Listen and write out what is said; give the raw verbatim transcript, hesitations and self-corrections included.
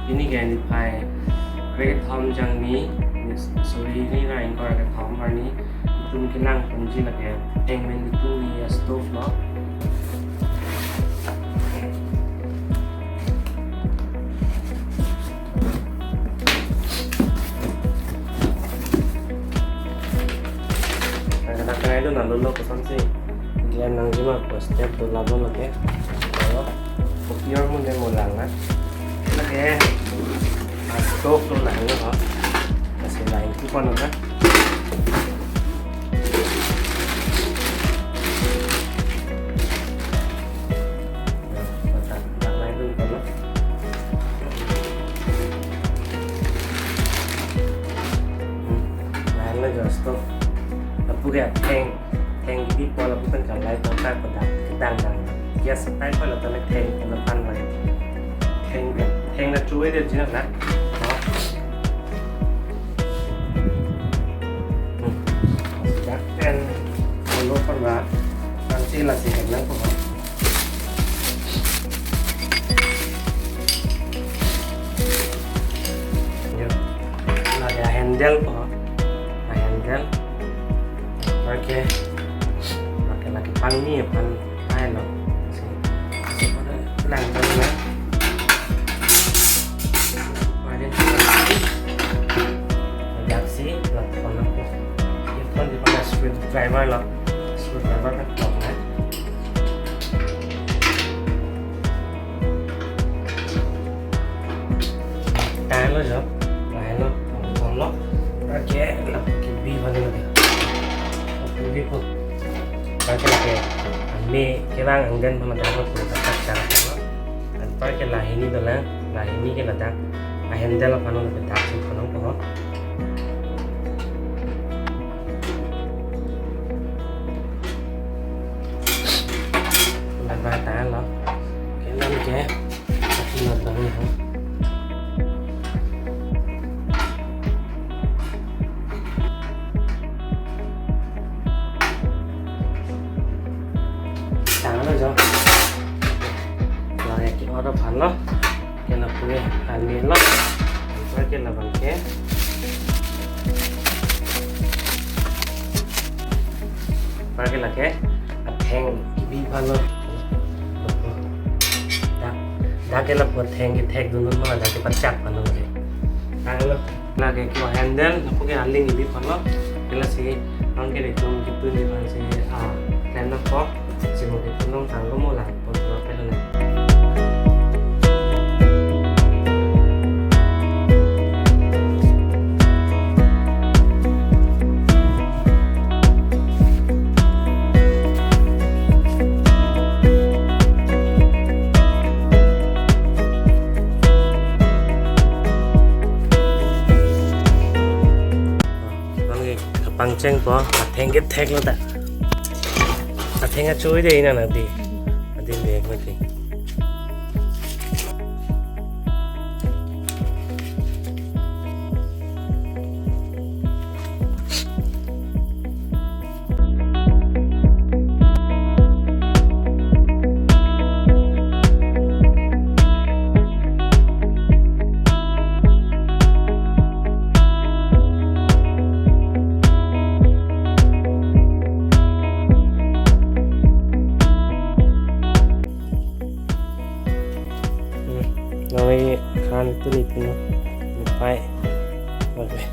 Pini ke niphai krekethom jangni, ni suri hini ra ingkoi ra kethom arni itum kelang ponji lake theng men itum ni a stove lo. Nang kena itu nang lolo kosonsi. Dia nang jima ko step do labo lake. Kalau kopi or mun demo lang na. Lake. A stove lo lang lo ha. Kasi lang itu pa na. Mata, mata itu kalau. Hmm, lain lagi stove. Lapu ke theng, theng kipi pu lapu pen kalai tangka kodak kedang dang. Gas pipe pu la tangka theng kena pan lai. Theng, theng na chui dia jinak na. Oh. Hmm. Dak pen lo pan ba. Nang si lasi hem nang ko. Yo. Lake handle ko. Handle. Okay. Lake, lake pangni pan. Ai lo. Si. Si pada lang pan na. Pada si. Dak si, lak pan ko. Iphone di pada screwdriver lo. Screwdriver kan kok na. Tanglo jo, tanglo, tanglo. Okay, lake bi bang lake. Lake bi ko. Lake lake. Ami kelang angden sama tanglo ko tak tak tanglo. Anpar ke lahini dolang, lahini ke ladak. A handle aphan lo pedak si kono ko. Ladak tanglo. Kelang ke. Tapi nonton ya. Tanglo jo. Lake ke order aphan lo. Kena pune arni lo. Anpar ke labang ke. Anpar ke lake. Atheng kipi aphan lo. Dak, dak ke lapu theng kethek dun dun ma dak ke pachak aphan lo ke. Tanglo. Lake ko handle, lapu ke aling kipi aphan lo. Ke lasi, non ke itum kitu ni aphan si, ah, klem nangpo. Si mo kitu nong tanglo mo lang. Nang ke kapangcheng po, atheng kethek lo ta. Atheng achui de ina na di. Adi le mati. Hmm, nang kan itu ni pino. Bye. Bye.